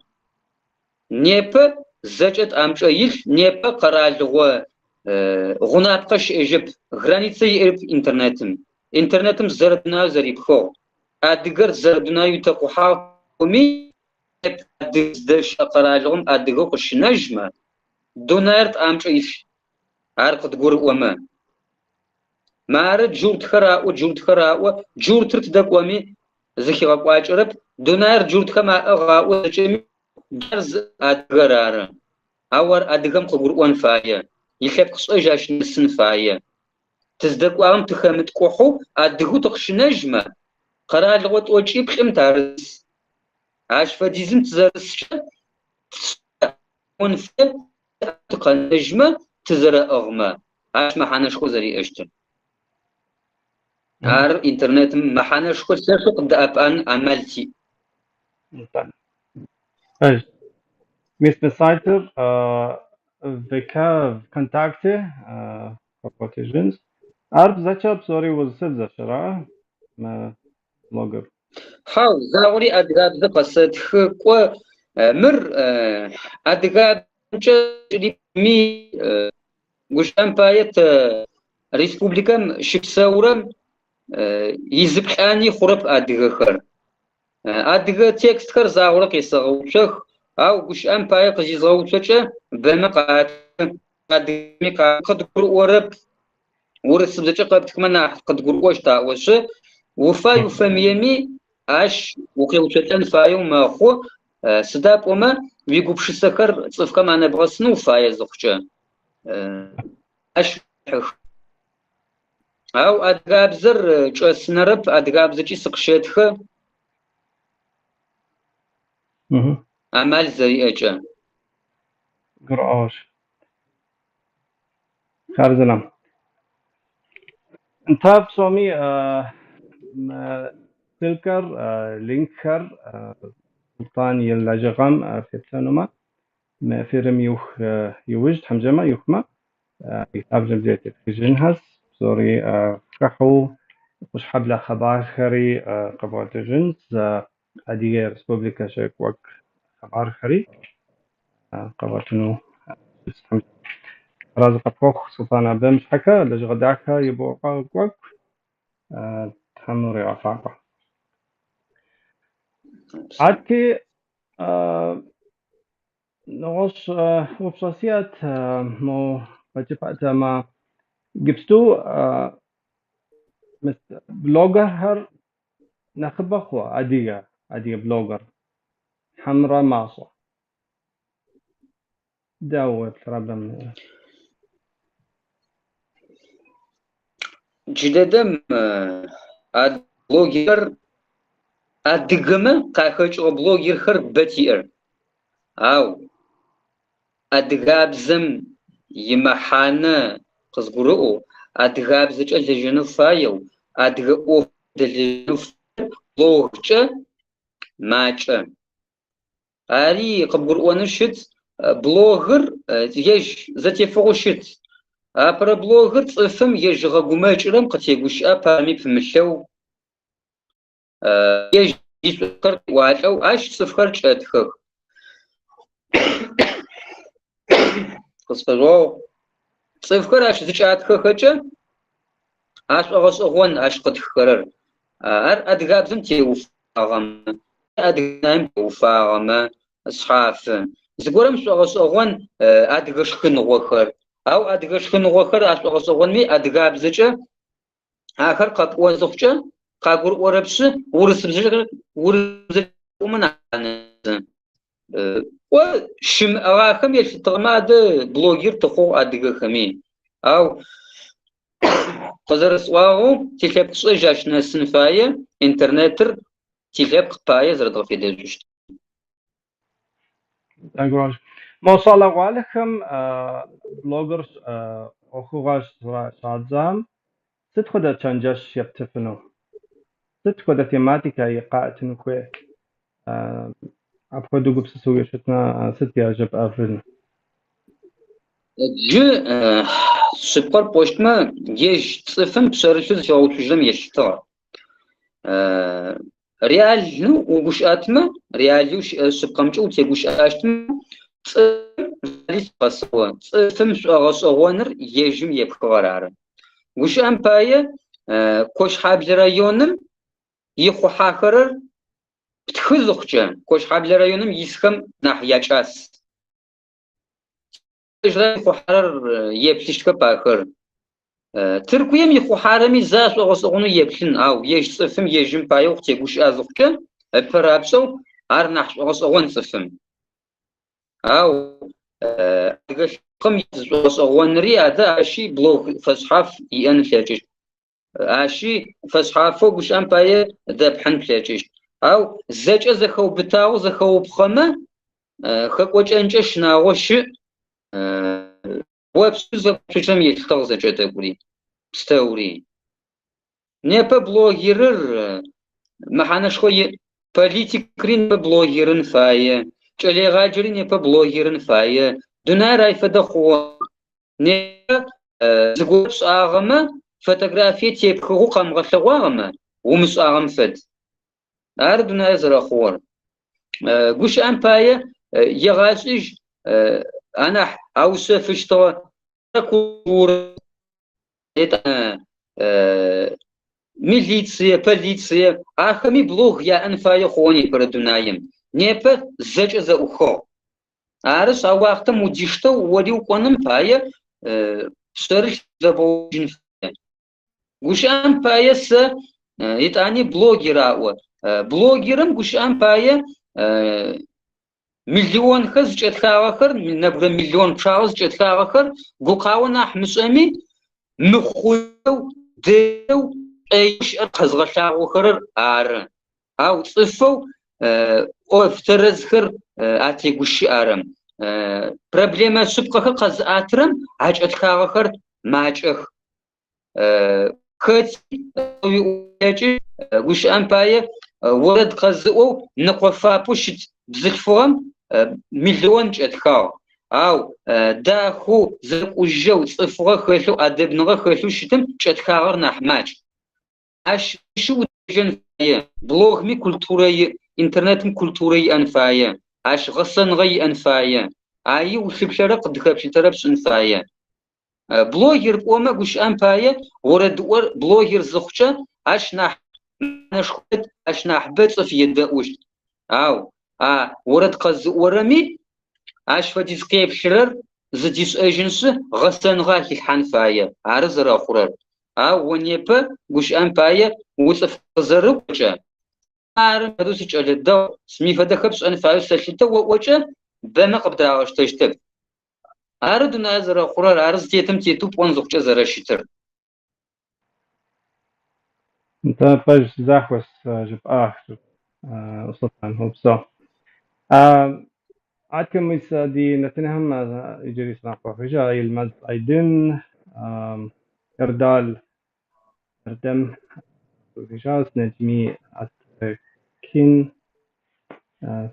Speaker 2: Непэ зэкӏэ тӏамчӏэ илъ, непэ къэралыгъо гъунапкъэ щыӏэжьэп, границэ иӏэп интернетым. Интернетым зэрэдунаеу зэрипхыгъ. Адыгэр зэрэдунаеу итэкъухьагъ пӏоми, непэ адыгэ зыдэщыӏэ къэралыгъом адыгэу къыщынэжьмэ, дунаир тӏамчӏэ илъ, ар къыдгурыӏомэ. Мары джуртхэр аӏо, джуртхэр аӏо, джуртыр тыдэ кӏоми зыхигъэкӏуакӏэрэп, дунаир джуртхэм аӏыгъ аӏо зэкӏэми, ар зы адыгэр ары. Ау ар адыгэм къыгурыӏон фае, илъэпкъ шӏэжь ащ нэсын фае. Тыздэкӏуагъэм тыхэмыткӏухьэу адыгэу тыкъыщынэжьмэ, къэралыгъо тӏокӏиплӏым тарыс. Ащ фэдизым тызэрыскӏэ, тшӏэн фае тыкъэнэжьмэ, тызэрэӏыгъмэ, ащ мэхьанэшхо зэриӏэщтыр. Ар интернетым мэхьанэшхо лъэшэу къыддэӏэпыӏэн амал тиӏ.
Speaker 1: Пэжщ. Мис мы сайтыр ВК, ВКонтакте къэбгъуэтыжынщ. Ар бзэкӏэ псори урысыбзэщ, ара мы блогыр?
Speaker 2: Хьау, загъори адыгабзэ къэсэтхы, кӏо мыр адыгабзэмкӏэ ми гущыӏэм пае тэ республикэм щыпсэурэм изыплӏани хъурэп адыгэхэр. Адыгэ текстхэр загъорэ къесэгъэуцох, ау гущыӏэм пае къызизгъэуцокӏэ бэмэ къатхы, адыгэми къыдгурыӏорэп, урысыбзэкӏэ къэптхымэ нахь къыдгурыӏощт аӏошъы, уфай-уфэмыеми ащ укъеуцолӏэн фаеу мэхъу, сыда пӏомэ уигупшысэхэр цӏыфхэм анэбгъэсынэу уфае зыхъукӏэ, ащ хьых. Ау адыгабзэр чӏэсынэрэп, адыгабзэкӏи сыкъыщэтхэ амал зэриӏэкӏэ.
Speaker 1: Гурыӏуэгъуэщ. Хъарзынэ. Нтӏэ, псоми мы ссылкэр, линкхэр Сулътӏан и лэжьыгъэм феплъынумэ, мы эфирым иух иужь, Тхьэм жиӏэмэ, иухмэ, и лъабжьэм деж тетхыжынхэщ, псори хыхьэу Куэшхьэблэ хъыбархэри къэвгъуэтыжынщ, Адыгей Республикэ щекӏуэкӏ хъыбархэри къэвгъуэтыну. Арэзы къыпхуохъу, Сулътӏан, абым щхьэкӏэ лэжьыгъэ дахэ ибогъэкӏуэкӏ, Тхьэм уригъэфӏакӏуэ. Адэкӏи нэгъуэщӏ упщӏэ сиӏэт, мо къэкӏыпӏэтэмэ, иджыпсту мис блогерхэр нэхъыбэ хъуа адыгэ блогер хьэмэрэ мащӏэ? Дауэ уеплърэ абым?
Speaker 2: Джыдэдэм блогер адыгэмэ къахэкӏыгъэ блогерхэр бэ тиӏэр. Ау адыгабзэм имэхьанэ къызгурыӏоу, адыгабзэкӏэ лэжьэнэу фаеу, адыгэ ӏоф дэлэжьэнэу фаер блогкӏэ макӏэ. Ари къыбгурыӏонэу щыт, блогыр ежь зэтефыгъэу щыт. Апэрэ блогыр цӏыфым ежь ыгъэгумэкӏырэм къытегущыӏэ пами пымылъэу, ежь ишӏошӏхэр къыӏуалӏэу ащ цӏыфхэр кӏэтхэх. Къысфэжъугъэгъу. Цӏыфхэр ащ зыкӏатхэхэкӏэ ашӏогъэшӏэгъон ащ къытххэрэр. Ар адыгабзэм теуфагъэмэ, адыгэ дунаим теуфагъэмэ шъхьафы. Зыгорэм шӏогъэшӏэгъон адыгэ шхыныгъохэр. Ау адыгэ шхыныгъохэр ашӏогъэшӏэгъонми адыгабзэкӏэ ахэр къэпӏо зыхъукӏэ къагурыӏорэпшъы урысыбзэкӏэ урысыбзэкӏэ нахь Кӏо щымыӏэгъахэм елъытыгъэмэ адэ блогер тыхъугъ адыгэхэми. Ау къызэрэсӏуагъэу тилъэпкъ шӏэжь ащ нэсын фае, интернетыр тилъэпкъ пае зэрэдгъэфедэшъущт.
Speaker 1: Мо щӏалэгъуалэхэм блогыр ӏуэхугъуэ щӏадзам сыт хуэдэ чэнджэщ ептыфыну? Сыт хуэдэ тематикэ къаӏэтын хуей? Апхуэдэу гупсысэу щытмэ, сыт яжепӏэфыну?
Speaker 2: Джы шъыпкъэр пӏощтмэ, ежь цӏыфым пшъэрылъэу зыфигъэуцужьырэм елъытыгъ. Реальнэу угущыӏэтмэ, реалэу щыӏэ шъыпкъэмкӏэ утегущыӏэщтмэ, цӏыфым цӏыфым шӏогъэшӏэгъоныр ежьым епхыгъэр ары. Гущыӏэм пае, Кощхьаблэ районым ихъухьахэрэр птхы зыхъукӏэ, Кощхьаблэ районым исхэм нахь якӏас. Ихъухьэрэр еплъыщтхэп ахэр. Тыркуем ихъухьарэми зэ ашӏогъэшӏэгъонэу еплъын, ау ежь цӏыфым ежьым пае укъытегущыӏэ зыхъукӏэ, ыпэ рапшӏэу ар нахь шӏогъэшӏэгъон цӏыфым. Ау адыгэ лъэпкъым зышӏогъэшӏэгъонри адэ ащи блог фэшъхьаф иӏэн ылъэкӏыщт. Ащи фэшъхьафэу гущыӏэм пае дэпхьын плъэкӏыщт. Ау зэкӏэ зэхэубытагъэу зэхэупхъэмэ, хэкӏокӏэнкӏэ щынагъо щыӏ. О зэпшъучъэм елъытыгъ зэкӏэ тӏэкӏури, пстэури. Непэ блогерыр мэхьанэшхо иӏ. Политикри непэ блогерын фае, кӏэлэегъаджэри непэ блогерын фае. Дунаир ай фэдэ хъугъэ. Непэ зыгорэ пшӏагъэмэ, фотографие тепхыгъэу къэмыгъэлъэгъуагъэмэ, умышӏагъэм фэд. Ары дунаир зэрэхъугъэр. Гущыӏэм пае егъашӏыжь анахь аушъэфыщтыгъэ культурэ, етӏанэ милицие, полицие, ахэми блог яӏэн фае хъугъэ непэрэ дунаим. Непэ зэкӏэ зэӏухыгъ. Арышъ, а уахътэм удиштэу ори укӏоным пае пшъэрылъ зэбгъэуцужьын фае. Гущыӏэм пае сэ етӏани блогер аӏо. Блогерым гущыӏэм пае миллионхэр зыкӏэтхагъэхэр, нэбгырэ миллион пчъагъэ зыкӏэтхагъэхэр гукъао нахь мышӏэми, мыхъунэу, дэеу, шӏоеу щыӏэр къэзгъэлъагъохэрэр ары. Ау цӏыфэу ӏоф тэрэзхэр атегущыӏэрэм, проблемэ шъыпкъэхэр къэзыӏэтырэм акӏэтхагъэхэр макӏэх. Хэти къыуиӏокӏы, гущыӏэм пае, орэд къэзыӏоу ныкъофапэу щыт бзылъфыгъэм миллион кӏэтхагъ. Ау дахэу, зэкӏужьэу, цӏыфыгъэ хэлъэу, ӏэдэбныгъэ хэлъэу щытым кӏэтхагъэр нахь макӏ. Ащ щыщэу удэлэжьэн фае. Блогми культурэ иӏ, интернетым культурэ иӏэн фае, ащ гъэсэныгъэ иӏэн фае. Аи улъыплъэрэ къыдыхэплъытэрэ пшӏын фае. Блогер пӏомэ гущыӏэм пае, орэдыӏор блогер зыхъукӏэ, ащ нахь мэхьанэшхо иӏ, ащ нахьыбэ цӏыф едэӏущт. Ау а орэд къэзыӏорэми ащ фэдиз къеплъырэр зыдишӏэжьыншъы, гъэсэныгъэ ахилъхьан фае. Ары зэрэхъурэр. Ау о непэ, гущыӏэм пае, уцӏыф къызэрыкӏокӏэ, ары фэдэу сикӏэлэ дэгъу, сми фэдэхэр пшӏэн фаеу сэлъытэ оӏокӏэ, бэмэ къыбдырагъэштэщтэп. Ары дунаир зэрэхъурэр, ары зытетым тетэу пӏон зыхъукӏэ зэрэщытыр.
Speaker 1: Нтӏэ, пэж захуэщ жыпӏа, Сулътӏан, упсэу. Адэкӏэ мис ди нэтынхэм иджыри сынакъохыжа Йылмаз Айдын, Эрдал Эрдем къыхыжащ, Неджми Атакин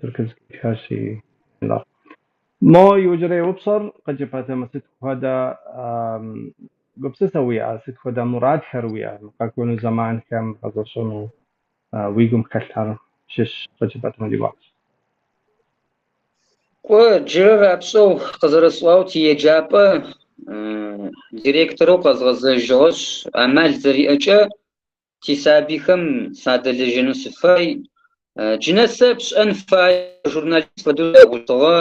Speaker 1: тыркубзэкӏэ тхащи. Мо иужьрей упщӏэр къыджепӏатэмэ, сыт хуэдэ гупсысэ уиӏэ, сыт хуэдэ мурадхэр уиӏэ къэкӏуэну зэманхэм бгъэзэщӏэну уи гум хэлъхэр щыщ къыджепӏатэмэ ди гуапэщ.
Speaker 2: Кӏо, джырэ рапшӏэу къызэрэсӏуагъэу тиеджапӏэ директорэу къэзгъэзэжьыгъэшъ, амал зэриӏэкӏэ тисабыйхэм садэлэжьэнэу сыфай. Джынэс сэ пшӏэн фае журналист фэдэу саӏущтыгъэ,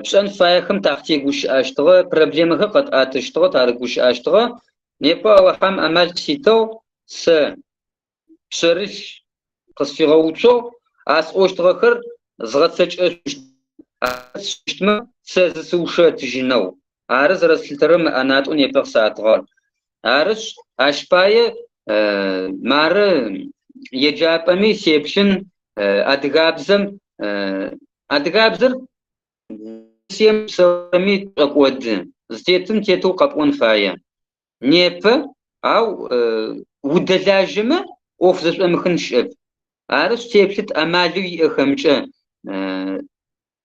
Speaker 2: пшӏэн фаехэм такъытегущыӏэщтыгъэ, проблемэхэр къэтӏатыщтыгъэ, тарыгущыӏэщтыгъэ. Непэ Алахьам амал къыситыгъ, сэ пшъэрылъ къысфигъэуцугъ, а сӏощтыгъэхэр згъэцэкӏэшъущт, сшӏыщтмэ сэ зысыушэтыжьынэу. Ары зэрэслъытэрэр мы ӏэнатӏэу непэ къысатыгъэр. Арышъ, ащ пае мары еджапӏэми сеплъын адыгабзэм, адыгабзэр Урысыем псэурэми тшӏокӏоды, зытетым тетэу къэпӏон фае. Непэ, ау удэлажьэмэ, ӏоф зэшӏомыхын щыӏэп. Арышъ, теплъыт амалэу иӏэхэмкӏэ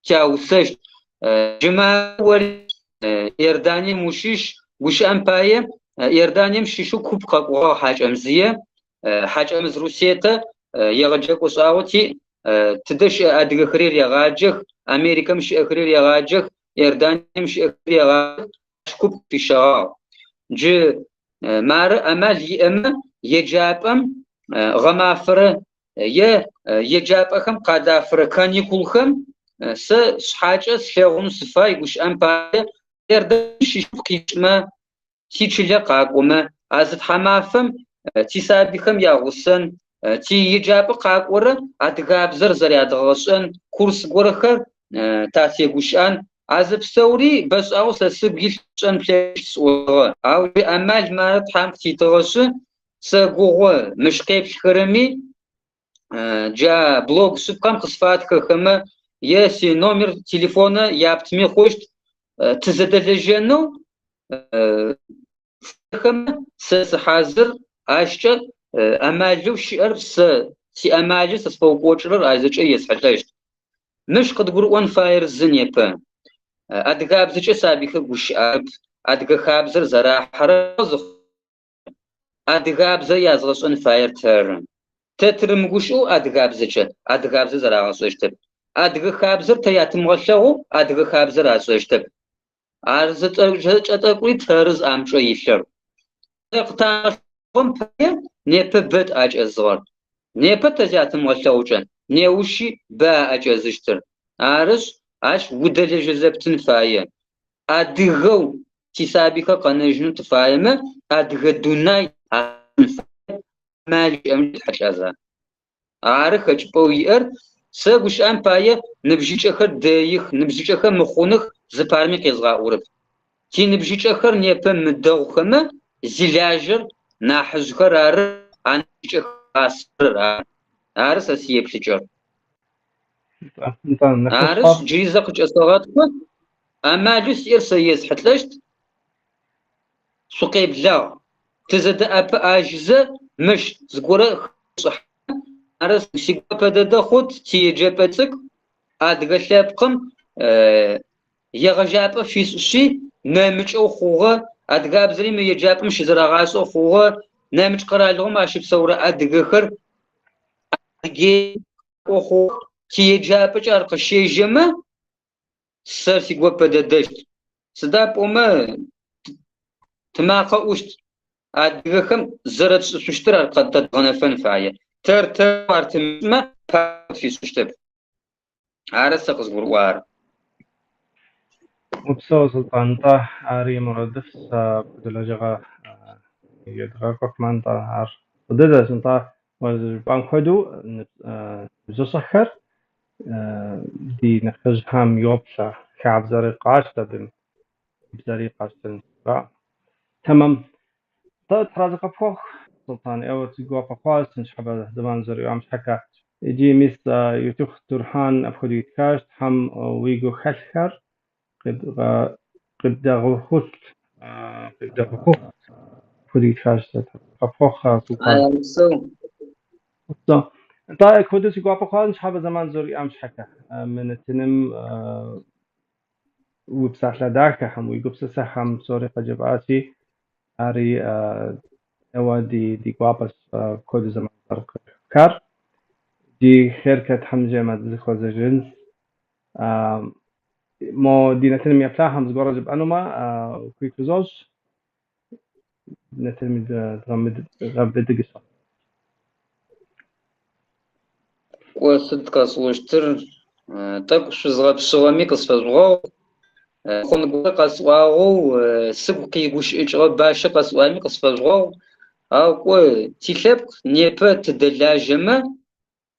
Speaker 2: тяусэщт. Джы мары ори Иорданием ущыщ, гущыӏэм пае, Иорданием щыщэу куп къэкӏогъагъ Хьакӏэмзые. Хьакӏэмыз Русетэ егъэджэкӏо шӏагъо тиӏ. Тыдэ щыӏэ адыгэхэри регъаджэх, Америкэм щыӏэхэри регъаджэх, Иорданием щыӏэхэри регъаджэх. Ащ куп къыфищэгъагъ. Джы мары амал иӏэмэ, еджапӏэм гъэмафэрэ е еджапӏэхэм къадафырэ каникулхэм сэ сшъхьакӏэ слъэгъунэу сыфай, гущыӏэм пае, Иорданием щыщ къикӏмэ, тичылэ къакӏомэ, а зы тхьамафэм тисабыйхэм ягъусэн, тиеджапӏэ къакӏорэ адыгабзэр зэрядгъэшӏэн курс горэхэр татегущыӏэн. А зэпстэури бэшӏагъэу сэ сыгу илъ пшӏэн плъэкӏыщт сӏогъэ. Ау джы амал мары Тхьам къытитыгъэшъы, сэгугъо мыщ къеплъхэрэми джа блог шъыпкъэм къысфатхэхэмэ е синомер телефона яптыми хъущт, тызэдэлэжьэнэу Фэхэмэ, сэ сыхьазыр, ащкӏэ амалэу щыӏэр сэ сиамалэу сэ сфэукӏочӏырэр а зэкӏэ есхьылӏэщт. Мыщ къыдгурыӏон фаер зы непэ. Адыгабзэкӏэ сабыйхэр гущыӏэрэп, адыгэ хабзэр зэрахьэрэп зыхъукӏэ, адыгабзэр язгъэшӏэн фаер тэры. Тэ тырымыгущыӏэу адыгабзэкӏэ адыгабзэр зэрагъэшӏэщтэп. Адыгэ хабзэр тэ ятымыгъэлъэгъоу адыгэ хабзэр ашӏэщтэп. Ар зэкӏэ тӏэкӏури тэры зыӏамычӏэ илъыр. Тэ къытагъэлъэгъугъэм пае непэ бэ тӏэкӏэзыгъэр. Непэ тэ зятымыгъэлъэгъукӏэ, неущи бэ аӏэкӏэзыщтыр. Арышъ, ащ удэлэжьэ зэптын фае. Адыгэу тисабыйхэр къэнэжьынэу тыфаемэ, адыгэ дунай ашӏын фае, амал щыӏэмкӏэ тхьэлӏэзэ. Ары хэкӏыпӏэу иӏэр. Сэ гущыӏэм пае ныбжьыкӏэхэр дэих, ныбжьыкӏэхэр мыхъуных зыпарми къезгъаӏорэп. Тиныбжьыкӏэхэр непэ мыдэгъухэмэ, зилажьэр нахьыжъхэр ары, а ныбжьыкӏэхэр зыгъасэрэр ары. Ары сэ сиеплъыкӏэр. Арышъ, джыри зэ къыкӏэсэгъэтхъы, амалэу сиӏэр сэ есхьылӏэщт, шъукъеблагъ. Тызэдэӏэпыӏэжьызэ мыщ зыгорэ хэтшӏыхьан. Ары сигопэ дэдэ хъут тиеджэпӏэ цӏыкӏу адыгэ лъэпкъым егъэжьапӏэ фишӏыщи, нэмыкӏэу хъугъэ, адыгабзэри мы еджапӏэм щызэрагъашӏэ хъугъэ, нэмыкӏ къэралыгъом ащыпсэурэ адыгэхэр Адыгеим къакӏо хъугъэ. Тиеджапӏэкӏэ ар къыщежьэмэ, сэ сигопэ дэдэщт. Сыда пӏомэ тымакъэ ӏущт. Адыгэхэм зэрэтшӏышъущтыр ар къэдгъэнэфэн фае. Тэр-тэрэу ар тымышӏымэ, паӏо къытфишӏыщтэп. Ары сэ къызгурыӏуагъэр.
Speaker 1: Упсэу, Султӏан, нтӏэ, ари мурадыфӏщ, апхуэдэ лэжьыгъэ едгъэкӏуэкӏмэ, нтӏэ, ар фӏы дыдэщ, нтӏэ, уэ зэрыжыпӏам хуэдэу ныбжьыщӏэхэр ди нэхъыжьхэм йоплъэ, хабзэри къащтэ абым, бзэри къащтэнщ. Тэмэм. Нтӏэ, тхьэразэ къыпхуэхъу, Султӏан, ӏейуэ си гуапэ хъуащ ныщхьэбэ зэман зэриӏам щхьэкӏэ. Иджы мис Ютыху Турхьан апхуэдэу итхащ, Тхьэм уи гухэлъхэр къыбдегъэхъулӏ, къыбдегъэхъухъу. Апхуэдэу итхащ, къыпхуэхъу, Султӏан.
Speaker 2: Упсэу.
Speaker 1: Упсэу. Нтӏэ, куэду си гуапэ хъуащ ныщхьэбэ зэман зэриӏам щхьэкӏэ. Мы нэтыным уи псалъэ дахэхэм, уи гупсысэхэм псори къыджепӏащи, ари ӏейуэ ди гуапэщ куэду зэман зэрыхэпхар. Ди хъеркэ Тхьэм жиӏэмэ дызэхуэзэжынщ. Мо ди нэтыным еплъахэм зыгуэрэ жыпӏэнумэ, хуит узощӏ. Нэтыным дгъэбыдыгыщӏэ.
Speaker 2: Кӏо, сыд къэсӏощтыр? Тӏэкӏу шъузгъэпшъыгъэми къысфэжъугъэгъу. Хъун горэ къэсӏуагъэу, сыгу къигущыӏыкӏыгъэ бащэ къэсӏуами къысфэжъугъэгъу. Ау кӏо, тилъэпкъ непэ тыдэлажьэмэ,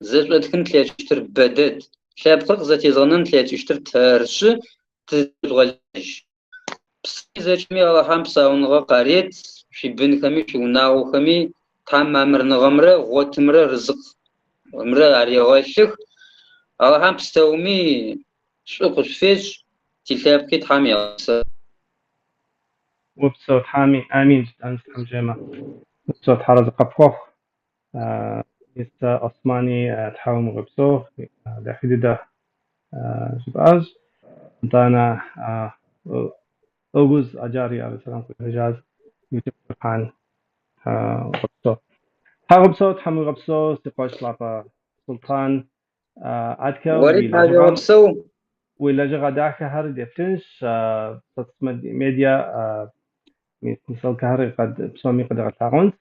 Speaker 2: зэшӏотхын тлъэкӏыщтыр бэдэд. Лъэпкъыр къызэтезгъэнэн тлъэкӏыщтыр тэршъы, тызэжъугъэлажь. Псэуми зэкӏэми Алахьам псауныгъэ къарет, шъуибынхэми, шъуиунагъохэми Тхьам мамырныгъэмрэ гъотымрэ рызыкъымрэ арегъэлъых. Алахьам пстэуми шӏу къышъуфешӏ, тилъэпкъи Тхьам егъэпсэу.
Speaker 1: Упсэу Тхьами, амин жытӏэнщ Тхьэм жиӏэмэ. Упсэу Тхьэразэ къыпхуэхъу. Мис Османи Тхьэм уигъэпсэу, дахэ дыдэ жыпӏащ. Итӏанэ Огуз Аджари ар сэлам къуихыжащ, Ютыху Турхьан упсэу. Тхьэгъэпсэу, Тхьэм уигъэпсэу, си къуэш лъапӏэ Сулътӏан. Адэкӏэ
Speaker 2: Ори
Speaker 1: уи лэжьыгъэм
Speaker 2: тхьауегъэпсэу.
Speaker 1: уи лэжьыгъэ дахэхэр деплъынщ, соцмедиа мис ссылкэхэр псоми къыдэгъэлъагъунщ.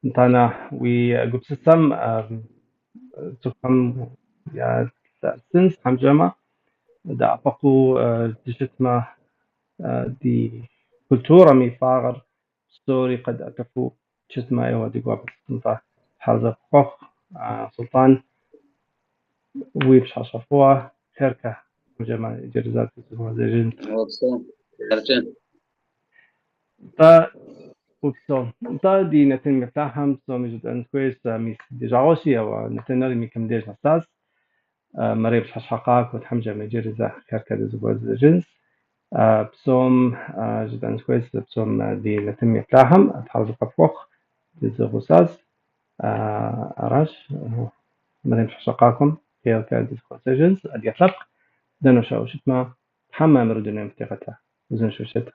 Speaker 1: Итӏанэ уи гупсысэм цӏыхухэм ялъэӏэсынщ, Тхьэм жиӏэмэ, дэӏэпыкъуу дыщытмэ, ди культурэм и фӏагъыр псори къэдӏэтыфу щытмэ, ӏейуэ ди гуапэщ. Нтӏэ, тхьэразэ къыпхуэхъу, Сулътӏан, уи пщыхьэщхьэ фӏыуэ, хъеркэ, Тхьэм жиӏэмэ, иджыри зэ дызэхуэзэжынщ.
Speaker 2: Упсэу. Хъеркӏэ.
Speaker 1: Нтӏэ, упсэу. Нтӏэ, ди нэтын еплъахэм псоми жытӏэн хуейщ, мис ди жагъуэщи, ауэ нэтыныр и кӏэм деж нэсащ. Мэрем пщыхьэщхьэ къакӏуэ, Тхьэм жиӏэмэ, иджыри зэ хъеркэ дызэхуэзэжынщ. Псом жытӏэн хуейщ, псом ди нэтыным еплъахэм тхьэразэ къыфхуэхъу, дызэгъусащ. Аращ, мэрем пщыхьэщхьэ къакӏуэм хъеркэ дызэхуэзэжынщ, адыгэ лъэпкъ дэнэ щыӏэу щытмэ, Тхьэм мамыру дунейм фытигъэтэ, узыншэу щыт.